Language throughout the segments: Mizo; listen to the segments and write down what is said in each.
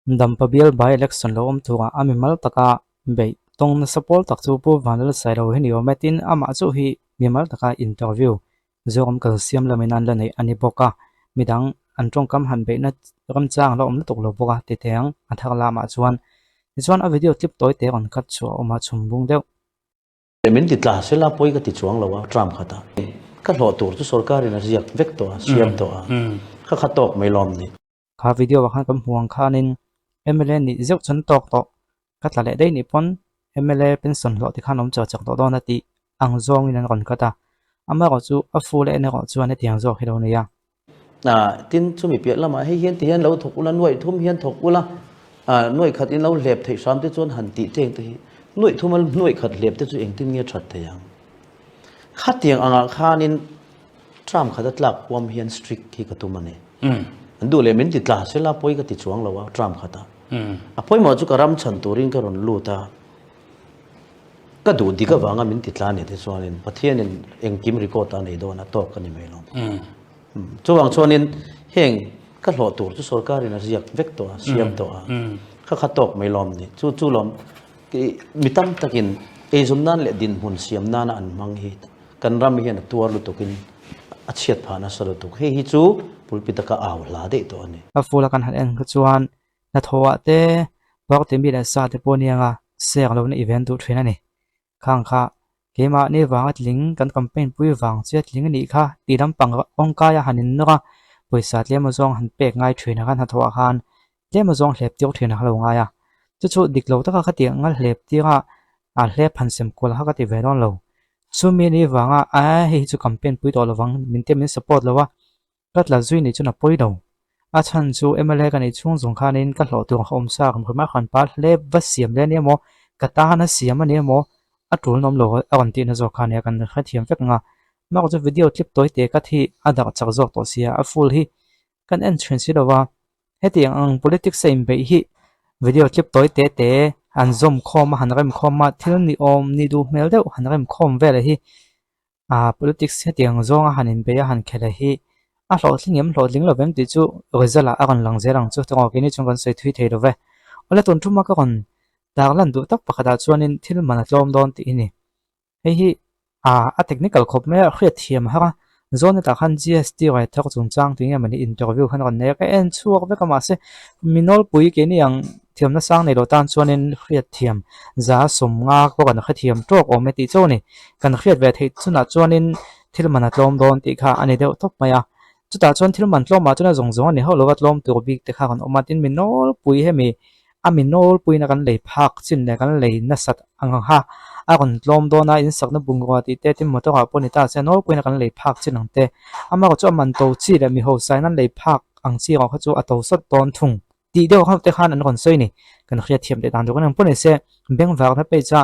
Dampa bial by-election lo awm turah a mimal taka beih tawng nasa pawl tak chu Pu Vanlalsailo hi ni awm e tin amah chu hi mimal taka interview Zoram kalsiam lamin an la neih a ni bawk a, midang an tawngkam han beihna ramchang la awm lutuk lo bawk a ti teng a thar lamah chuan. Tichuan a video clip tawi te rawn cut chhuah a awm a chhum bung deuh. Min ti tla sela pawi ka ti chuang lo a term khatah ka hlawh tur chu sorkarin a ziak vek tawh a, siam tawh a, ka kha tawk mai lawm ni. Kha video ah khan kan hmu ang khanin mla nih zeuh chuan tawk tawh ka tla leh daih nih pawn mla pension hlawh te khan awm char chak tawh dawn a tih ang zawngin an rawn cut a, amaherawh chu a full en erawh chuan hetiang zawk hi lo nei a. Tin, chumi piah lamah hei hian ti hian lo thawk ula, nuaih thum hian thawk ula, nuaih khat in lo hlep theih hram te chuan han tih teng te hi, nuaih thuma nuaih khat hlep te chu engtin nge that thei ang? Khatiang angah khanin term khat a tlak huam hian strict hi ka tum a ni. An duh leh min ti tla sela pawi ka ti chuang lo a term khatah. A pawimawh chu ka ram chhan turin ka rawn lut a, ka duh dik avanga min ti tla a ni te chuanin Pathianin engkim record a nei dawn a tawk ka ni mai lo. Chuvang chuanin heng ka hlawh tur chu sorkarin a ziak vek tawh a, siam tawh a, ka kha tawk mai lawm ni. Chu chu lawm mi tam takin eizawn nan leh dinhmun siam nana an hmang hi kan ram hian a tuar lutukin a chhiat phah nasa lutuk. Hei hi chu pulpit a ka au hla daih tawh a ni. A full a kan han en kha chuan hnathawh ah te party mi leh sa te pawh anianga share lohna event duh thin a ni. Khang kha keimahni vanga tling kan campaign pui vang che tling a nih kha tih lampang kawngkaia han innawr a, pawisa tlem azawng han pek ngai thin a khan hnathawh ah khan tlem azawng hlep tir thin a kha lo ngai a. Chu chu dik lo taka khatiang anga hlep tira a hlep han sem kual kha ka ti ve dawn lo. Chumi ni vanga a hei hi chu campaign pui tawh lovang min te min support lo a, Ka tla zui nih chuan a pawi lo. A chhan chu mla ka neih chhung zawng khanin ka hlawh tur awm sa kan hmu mai khan pa hle va siam hle a ni emaw, ka tan a siam a ni emaw, a tul nawm lo a rawn tihna zawk kha nia kan hrethiam vek ang a. Mah chu video clip tawi te ka thi a darh chak zawk tawh sia, a full hi kan en thin si lo va. Hetiang ang politics a inbeih hi video clip tawi te te han zawm khawm a, han rem khawm a, thil ni awm ni duh hmel deuh han rem khawm vel hi Ah politics hetiang zawnga han inbeih a han khelh hi a hlawhtling em hlawhtling lo vem tih chu result ah a rawn lang zel ang chu tawng keini chuan kan sawi thui thei lo ve. Awle tun thuma ka rawn tar lan duh tak pakhatah chuanin thil man a tlawm dawn tih hi ni. Hei hi ah a technical khawp mai a hriat thiam har a, zawn hetah khan GST raih thar chungchang tih nge mawni interview khan rawn nei a ka en chhuak vek a mahse mi nawlpui keini ang Thiamna sang nei lo tan chuanin hriat thiam za sawmnga pawh kan hrethiam tawk awm e tih chauh a ni. Kan hriat ve theih chunah chuanin thil man a tlawm dawn tih kha a ni deuh tawp mai a. Chutah chuan thil man tlawmah chuan a zawng zawng a ni hauh lova tlawm tur bik te kha kan awm a. Tin, mi nawlpui hemi a mi nawlpuiin a kan lei phak chin leh kan lei nasat ang ang kha a rawn tlawm dawn a, insakna bungrua tih te, tin motor ah pawh ni ta se a nawlpuiin a kan lei phak chin ang te. Amaherawhchu a man to chi leh mi hausain an lei phak ang chi erawh kha chu a to sawt dawn thung. Tih deuh ho te khan an rawn sawi a ni. Kan hriat thiam leh dan tur kan ang pawh ni se, bengvarna page a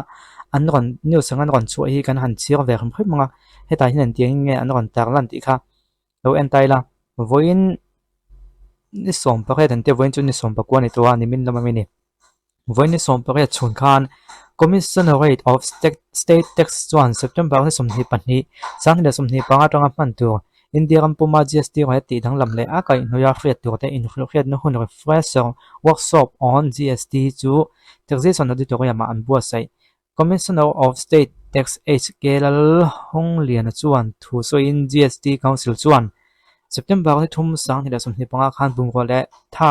an rawn news ang an rawn chhuah hi kan han chhiar ve hrim hrim ang a, hetah hian engtiang in nge an rawn tar lan tih kha lo en ta ila. Vawiin ni 18 an tia, vawiin chu ni 19 a ni tawh a, nimin lam ami ni. Vawiin ni 18 chhun khan Commissionerate of State Tax chuan September ni 22, 2025 atanga hman tur India ram puma GST rate tih danglam leh a kaihhnawih a hriat tur te inhrilhhriatna hun Refresher Workshop on GST chu Taxation Auditorium ah an buatsaih. Commissioner of State Tax HK Lalhawng-liana chuan thu sawiin GST Council chuan September ni thum 2025 khan bungrua leh tha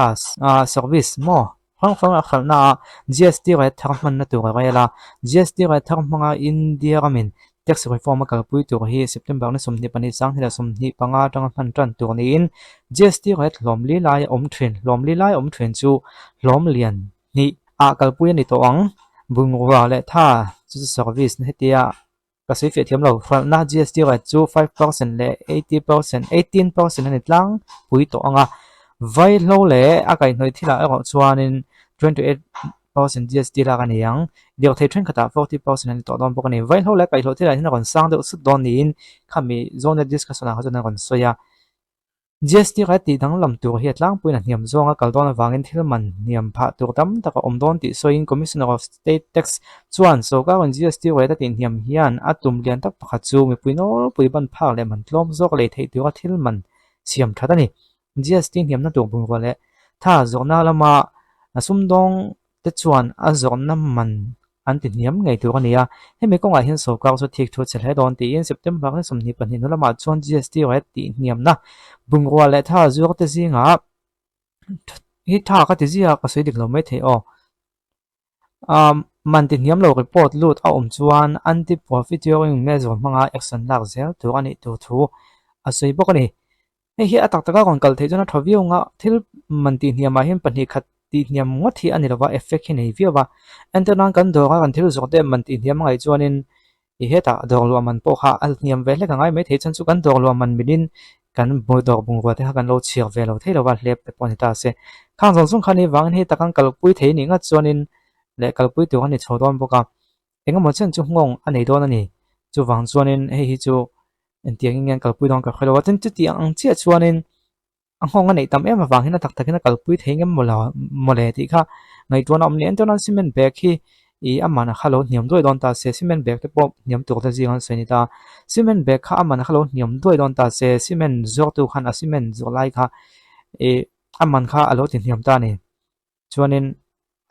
service maw hrang hrang a hralhna ah GST rate thar hmanna tur a rel a, GST rate thar hmanga India ramin tax reform a kalpui tur hi September ni 22 2025 atanga hman tan tur niin GST rate hlawm li lai awm thin hlawm li lai awm thin chu hlawm lian hnih ah kalpui a ni tawh ang. Bungrua leh tha chu service hetia Ka sawi fiah thiam lo, hralhna GST rate chu 5% leh 80%, 18% a ni tlangpui tawh ang a, vaihlo leh a kaihhnawih thilah erawh chuanin 28% GST lak a ni ang. Lirthei thenkhatah 40% a ni tawh dawn bawk a ni. Vaihlo leh kaihhlawh thilah hian a rawn sang deuh sut dawn niin khami Zonet discussion ah kha chuan a rawn sawi a. GST kha tih danglam tur hi a tlangpuiin a hniam zawnga kal dawn avangin thil man hniam phah tur tam tak a awm dawn tih sawiin Commissioner of State Tax chuan sorkarin GST rate a tih hniam hian a tum lian tak pakhat chu mipui nawlpui ban phak leh man tlawm zawk lei theih tura thil man siam that a ni. GST hniamna tur bungrua leh tha zawhna lama. A sumdawng te chuan a zawrhna man an ti hniam ngei tur a ni a, hemi kawngah hian sorkar chu thik thu che hle dawn tiin September ni 22 hnu lamah chuan GST rate tih hniamna bungrua leh tha zuar te zingah hi tha ka ti zia ka sawi dik lo mai thei aw. Man ti hniam lo report lut a awm chuan anti-profiteering measure hmanga action lak zel tur a nih tur thu a sawi bawk a ni. Hei hi a tak taka rawn kal theih chuan a tha viau ang a, thil man tih hniamah hian pahnih khat tih hniam ngawt hi a ni lova, effect hi nei viau a. Entir nan kan dawra kan thil zawk te man tih hniam a ngaih chuanin i hetah dawr luah man pawh kha a hniam ve hlek a ngai mai thei chuan chu kan dawr luah man milin kan dawr bungrua te kha kan lo chhiar ve lo thei lova hlep te pawh a ni ta se. Khang zawng zawng kha ni vangin hei tak an kalpui thei nih ngat chuanin leh kalpui tur a ni chho dawn bawk a, engemaw chen chu nghawng a nei dawn a ni. Chuvang chuanin hei hi chu Engtiang in nge an kalpui dawn ka hre lo a, tin chuti ang chiah chuanin a nghawng a neih tam em avang hian a tak takin a kalpui thei ngem maw lo mawle tih kha ngaihtuahna awm ni. Entir nan cement bag hi ih a man kha lo hniam duai dawn ta se, cement bag te pawh hniam tur te zing an sawi ni ta. Cement bag kha a man kha lo hniam duai dawn ta se, cement zuartu khan a cement zawh lai kha ih a man kha a lo ti hniam ta a ni. Chuanin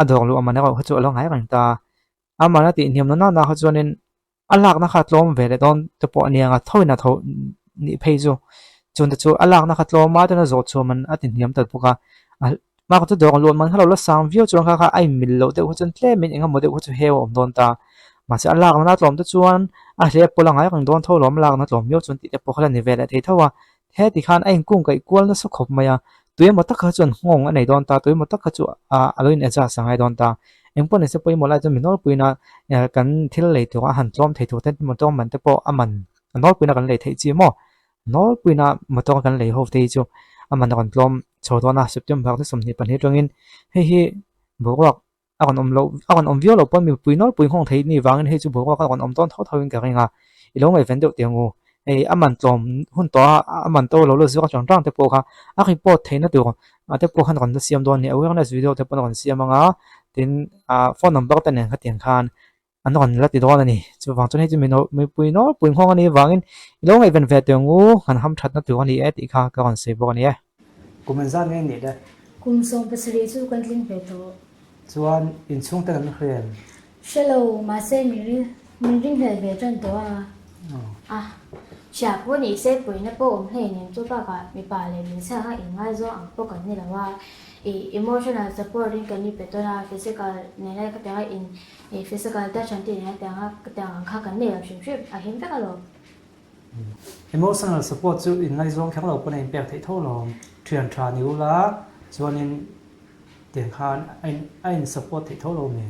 a dawr luh a man erawh kha chu a lo ngai reng ta. A man a tih hniam na na kha chuanin a lakna kha tlawm ve leh dawn te pawh a nia thoin a tho nih phei chu chungte chu a lakna kha tlawm a chuan a zawh chhuah man a ti hniam ta bawk a a hma kha chu dawr luah man kha lo la sang viau chuan kha kha a inmil loh deuh kha chuan tlemin eng emaw deuh kha chu heu a awm dawn ta mahse a lakna tlawm te chuan a hlep pawh la ngai reng dawn tho lawm a lakna tlawm viau chuan tih te pawh kha la ni ve leh thei tho a Heti khan a inkung kaih kual nasa khawp mai a, tuemaw tak kha chuan nghawng a nei dawn ta, tuemaw tak kha chu a lo in adjust a ngai dawn ta. Engpawh nise pawimawh lai chuan mi nawlpuina kan thil lei tur a han tlawm thei tur te motor man te pawh a man a nawlpuina kan lei theih chi maw? Nawlpuina motor kan lei ho te hi chu a man a rawn tlawm chho dawn a, September ni 22 atangin hei hi boruak a rawn awm loh a rawn awm viau loh pawn mipui nawlpui nghawng theih ni vangin hei chu boruak a rawn awm dawn tho tho in ka ring a, i lo ngaihven deuh teh ang u. Hei a man tlawm hun tawh a, a man to lo la zuar tang tang te pawh kha a report theihna tur ah te pawh khan rawn la siam dawn a ni. Awareness video te pawh an rawn siam ang a, tin ah phone number te nen khatiang khan an rawn la ti dawn a ni. Chuvang chuan hei chu mi mipui nawlpui nghawng a nih vangin i lo ngaihven ve teh ang u, kan hamthatna tur a ni e tih kha ka rawn sawi bawk a ni e. Kum engzat nge nih le? Kum 70 chu kan tling ve tawh. Chuan inchhung ten an hre em? Hre lo, mahse min ring min ringhlel ve tan tawh a. A, hria pawh ni se puihna pawh awm hlei nen chu bakah mipa leh hmeichhia kha inngaizawng ang pawh kan ni lo a. Ih emotional support in kan inpe tawn a, physical nena khatianga in ih physical touch an tih nena tianga tiang ang kha kan nei lo hrim hrim a him vek alawm. Emotional support chu inngaizawng kher lo pawn a inpek theih tho lawm. Thian tha ni ula chuanin tiang khan a in support theih tho lo mi.